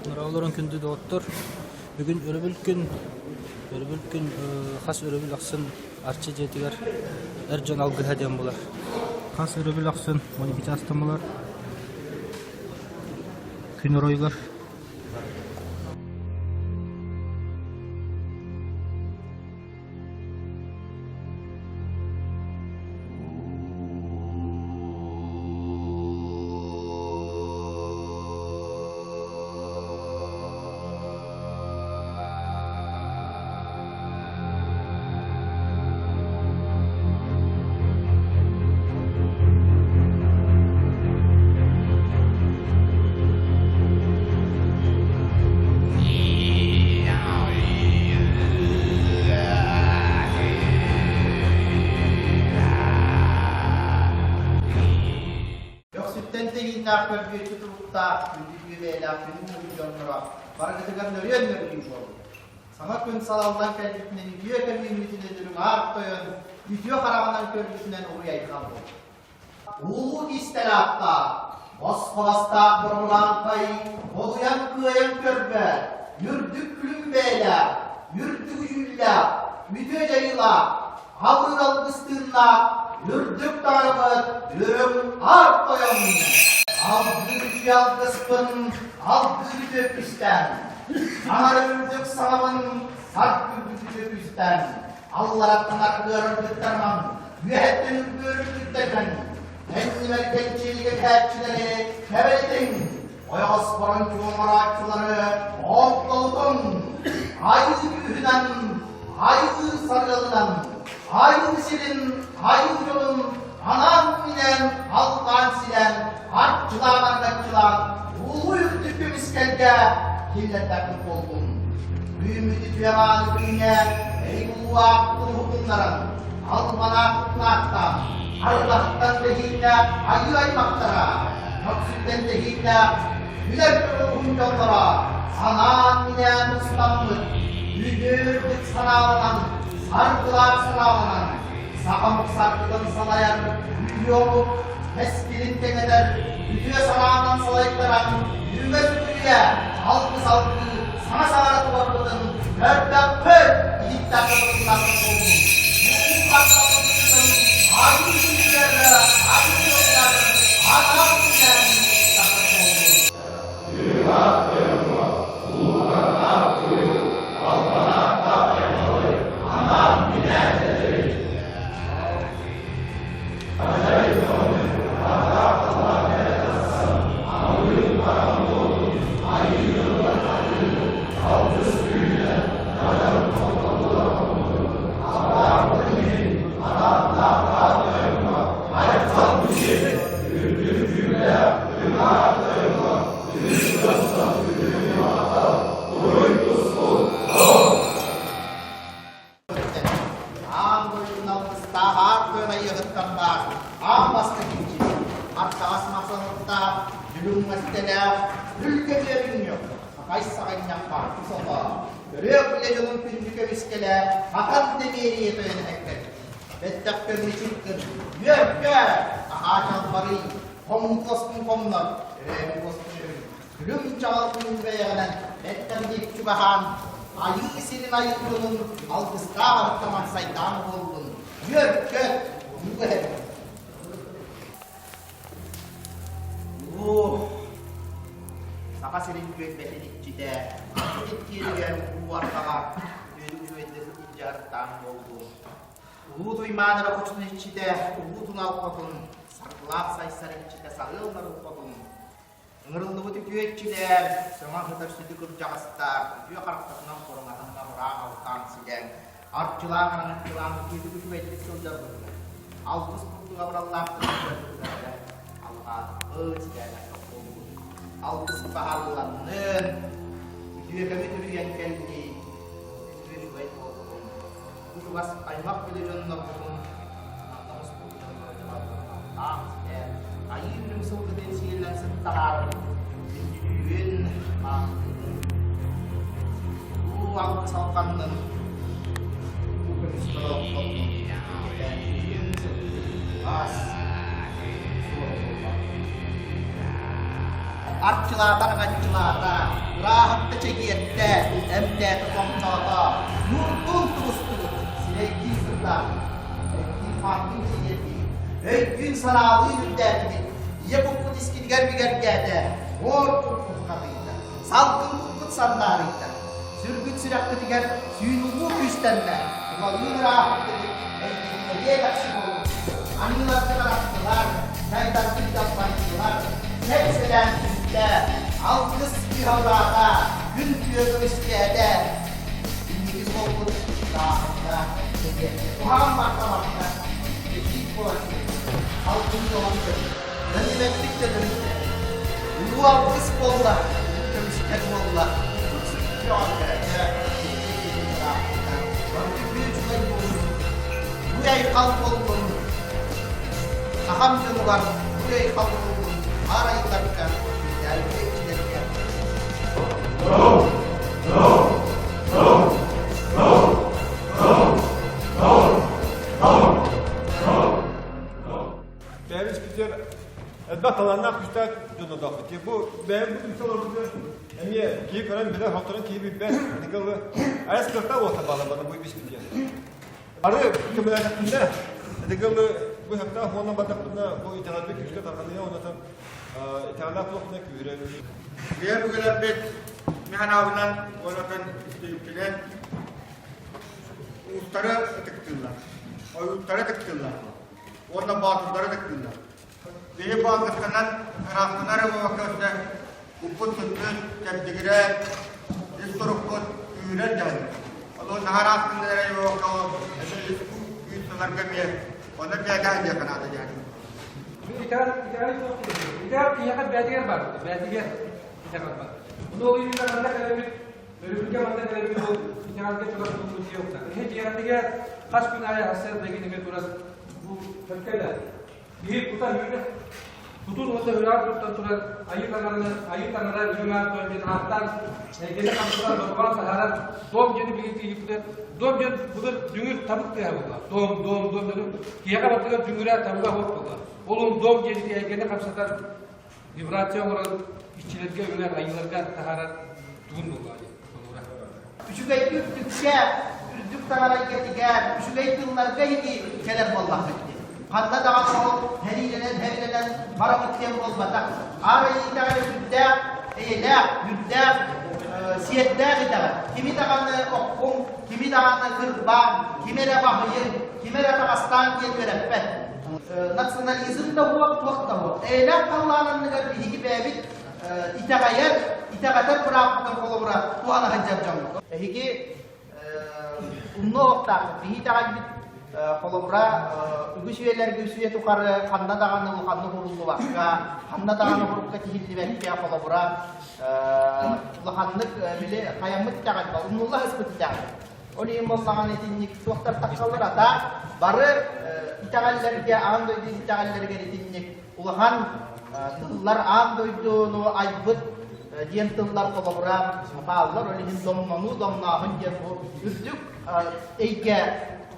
Олорон күндү доҕоттор, бүгүн өрөбүл күн, өрөбүл күн хас өрөбүл ахсын Арчы дьиэтигэр эр дьон алгыһа диэн булар. Хас өрөбүл ахсын 12 чаастан булар. Күн оройугар. Көхсүттэн тэҥиннээх көрбүөччү туруктаах, күндү үбүлээх күнүн муҥ дьонноро барыгытыгар нөрүөн нөргүй буоллун. Саҥа күн салаллан кэлбитинэн үтүө кэмииммитин өлөрүҥ аар тойон үтүө хараҕынан көрбүтүнэн уруй-айхал буоллун. Улуу кистэл ааттаах, босхо бастаах боругулааҥхай бодуйан кыайан көрбөт, үрдүк күлүм бэйэлээх, үрдүк үдьүүллээх, үтүө дьайыылаах, алыыр алгыс тыыннаах үрдүк таҥарабыт үрүҥ аар тойон! Алгыы үтүө алгыспын алгыы үтүө күстээн, аҥар үрдүк саҥабын саргы үтүө күстээн, аллараттан аргыарыргыттарман, үөһэттэн үргүөрүргүттэрмэн, кэннибэр кэнчиэлигэ кээччилэри кэбэлитиҥ, ойоҕоспорон чуоҥорооччулары оттолутуҥ, айыы күүһүнэн, айыы сарыалынан, айыы сирин, айыы дьонун анаан-минээн, аллаан-силээн, арчылаан-аргаччылаан, улуу үрдүк көмүскэлгэ киллэрдэхпит буоллун. Үүммүт үтүө мааны күҥҥэ эһиги улуу ааккытын уһугуннаран, албанаах кутнаахтаан, арбахтан тэһииннээх айыы аймахтара, мөхсүттэн тэһииннээх үлэр уһун дьонноро анаан-минээн устаммыт, үтүөрбүт санааланан, саргылаах санааланан, саха омук саргытын салайар үтүө омук кэскилин кэҥэтэр үтүө санаанан салайтаран үгэс үтүрүйэ алгыс алгыы саҥа саҥара турарбытын көрдөхпүт иһиттэхпит буоллун айыы күнүгэр айыы дьонугар анаан күннээн буоллун. Аан дойдуну алгыстаах аар тойон айыаҕыттан баар аан бастакы киһи, артаҕас махсалыктаах, дүлүҥ мастэлээх, үргэ бүөбүнньүк, хахай саҕынньах баартыс ото, көрүөх үлэ дьонун күндү көмүскэлэ, хатан дэмиэрийэ тойон эһэккэр. Бэттэх көмүчүк гын, үөркэ, аһаа чалбарый, хоммут уоспун хомнор, өрөөбүт уоспун өрүн, күлүм чаҕыл күнүн бэйэҕинэн бэттэх диэки чугаһаан, айыы сирин айыы дьонун алгыстаах аһыттаман сайдаан буоллун, үөр-көт, уу эһэбит. Улуу Саха сирин түөлбэтин иччитэ, икки кииригэр уу ардаҕа үтүөнү үчүгэйдик илдьэ буоллун. Улуу Туймаадара хочотун иччитэ, Улуу Тунал хотун, Саргылаах Сайсар иччитэ Сарыал Нарыл хотун, ыҥырыллыбыт үтүө иччилэр, сөҥө сытар сүдү кырдьаҕастар, үтүө харахтарынан хоруҥаһын абыраан алтаан силээн, арчылаан араҥаччылаан үтүөтүк үчүгэйдик сылдьарбытыгар, алгыс курдук абыраллаахтык сылдьарбытыгар алҕаатахпыт, силээнэххэ буоллун. Алгыс баһалланнын, үтүөкэми түрүйэн кэллин, үтүө үчүгэй буоллун. Бу чугас аймах билэ дьоннорбутун манна муспут дьоннору дьабардаах ситэ айыы үрүҥ сылгытын сиэлинэн сыттаһаар күндүлүүрүн маанытын улуу алгыс алҕаннын улуу көмүс олохтоннун үрүҥ сылгытын аас суола буолла. Арчылаата, арчылаата, ура! чэгиэртэ, эмтээтэ томтоото, нуурдуун тубустубут, сирэйдиин сырдаатыбыт, эттиин-хаанныын чэгиэрдибит, өйдүүн-санаалыын үрдээтибит, ийэ куппут искитигэр бигэргээтэ, буор куппут хатыйда, салгын куппут сандаарыйда, сүргүт сүрэхпитигэр сүүн улуу күүстэннэ, тулалыыр ыраахпытыгар эйгэтинэриэ дэхси буоллун, аныыларга тараттылар, дайдаргын даппайдылар, сэл-сэлээн түстэ, алгыс кыһаллаата, күн күө көмүскээтэ, инники суолбут дааһыҥҥа куһаҕан барда барда, этиик буолан салгын дьолон Төннүбэппит төннүбүттэ. Улуу алгыс буолла, улуу көмүскэл буолла. Уй-айхал буоллун, сахам дьонугар уй-айхал буоллун, аар айыларга, күндээбит иччилэргэ. Бэйэбит испитигэр элбэх талааннаах күүстээх дьоннордоохпут. Бу бэйэм бу түмсэ олорбутугар эмиэ киһи көрөн билэр, хотторон киһи билбэт. Николы айас кыахтаах уота баалабата бу испитигэр. Ары көмөлөһүннэ Николы бу сөптөөх уонна бардахпытына бу итэҕэлбит күүскэ тарҕаныа оннотон итэҕэллээх туохпутуна күүһүрэн. Биһиги бүгүлэрбит механабынан уонна истибиппинэн уустары ытыктыыллар, ойууттары ытыктыыллар. Уонна боотурдары ытыктыыллар. Биһи боотурданан ыраахтанар буолбакка өссө укпут-сүппүт, чэбдигирэр, ис турукпут күүрэр дьаһайар. Ону наһаа ыраахтанар эрэ буолбакка ол эмиэ ис күүс ыларга эмиэ онно бэйэтээх диэххэ наада диэн. Итэҕэл итэҕэл суох киһи. Итэҕэл киһиэхэ бэйэтигэр бар, бэйэтигэр итэҕэл бар. Ону ол иһин манна кэлэбит, өрөбүлгэ манна кэлэбит ол итэҕэлгэ чугас буолбут дьиэ Эһи дьиэҕитигэр хас күн аайы сарсыарда эмиэ туран Бу сөпкө Киһи кута үүнэ тутун уонна ыраах туттан туран айыы таҥараны айыы таҥара үрүҥ аат тойон диэн ааттаан эйгэни хамсатан дорҕоон таһааран дом диэни билигин тиийбитэ дом диэн былыр дүҥүр табык тыаһа буолла дом дом дом диэн киһиэхэ бардыгар дүҥүрэ табыга суох буолла ол он дом диэн эйгэни хамсатан вибрация оҥорон иччилэргэ үҥэр айыыларга таһаарар тугун буолла Үчүгэйдик үрдүккэ, үрдүк таҥара эйгэтигэр, үчүгэй тылларга иһи кэлэр буоллахпыт дии. Ханна даҕаны ол һэриилэнэн һэриилэнэн барабыт диэн буолбатах. Аар айыы итэҕэлэ сүрдээх эйэлээх, үрдээх, сиэрдээх итэҕэл. Кими даҕаны оххуҥ, кими даҕаны кырбаан, кими эрэ баһыйын, кими эрэ таҕастаан диэн үөрэппэт. Национализм да уох, туох да уох. Эйэлээх халлаан анныгар биһиги бэйэбит итэҕэйэр, итэҕэтэр бырааппытын холобура туһана сылдьар дьоммут. Эһиги умнуо олохтоохпут. Биһи итэҕэлбит холобура үгүс үйэлэргэ үс үйэ тухары ханна даҕаны улаханнык уһуллубакка, ханна даҕаны урукка тиһиллибэккэ холобура улаханнык били хайаммыт итэҕэл умнулла сыспыт итэҕэл. Ол иһин буоллаҕына итинник туохтар тахсаллар ата бары итэҕэллэргэ, аан дойду итэҕэллэригэр итинник улахан тыллар аан дойдуну айбыт диэн тыллар холобура бааллар. Ол иһин домнонуу, домнооһун диэн бу үрдүк эйгэ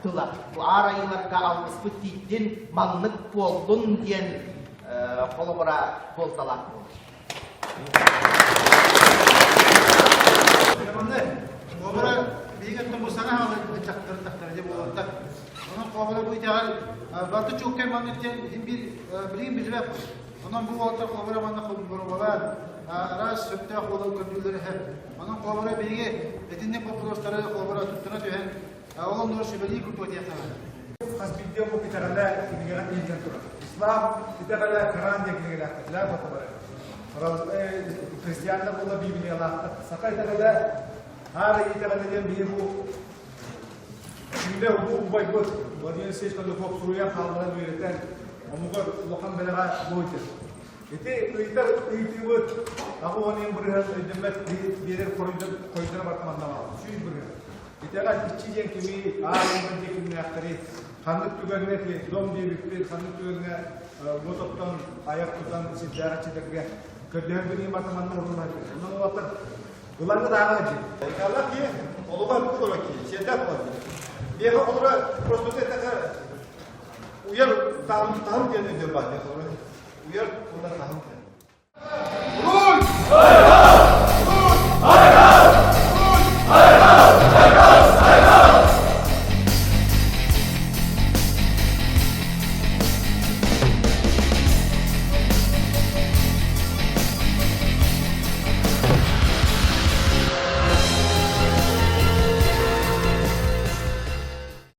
тыла. Бу аар айыыларга алгыспыт тиийдин, маннык буоллун диэн холобура буолталаах буолар. Холобура, биһиги бу саҥа хаалар дьэ буолуохтар. Онон холобура бу итэҕэл барыта чуолкай маннык диэн биир билигин билбэппит. Онон бу уолаттар холобура манна боруобалаан араас сөптөөх буолан көрдүүллэр иһэр. Онон холобура биһиги итинник боппуруостары холобура туттуна түһэн ол оннугар сүбэлии курдук этиэххэ наада. Хас биирдии омук итэҕэлэ кинигэҕэ тиһиллэн турар. Ислам итэҕэлэ Коран диэн кинигэлээхтэр, лээ батабары. Христианнар буолла Библиялаахтар. Саха итэҕэлэ Аар итэҕэлэ диэн биһи бу Сүүнэ улуу убайбыт Владимир Алексеевич Кондаков суруйан хаалларан үөрэтэн омугар улахан бэлэҕэ бу ыйтар. Ити ыйтар ыйытыыбыт 81% өйдөммөт биэрэр хоруйдара барыта манна бааллар. 100%. Итэҕэл иччи диэн кими, аар уйбан диэн кимнээхтэри, ханнык түгэҥҥэ ити дом диэбиппит, ханнык түгэҥҥэ уот оттон айах тутан сирдээх иччилэргэ көрдөһөр билии барыта манна уруллар. Онон уолаттар Ылаҥҥа даҕа дьи. Алла ки, олуга кулура ки, сиэрдээх буолар. Биэхэ холура просто эттэхэ уйар таһым таһым диэн өйдөбүл баар диэн холура. Уйар уонна таһым диэн. Руй!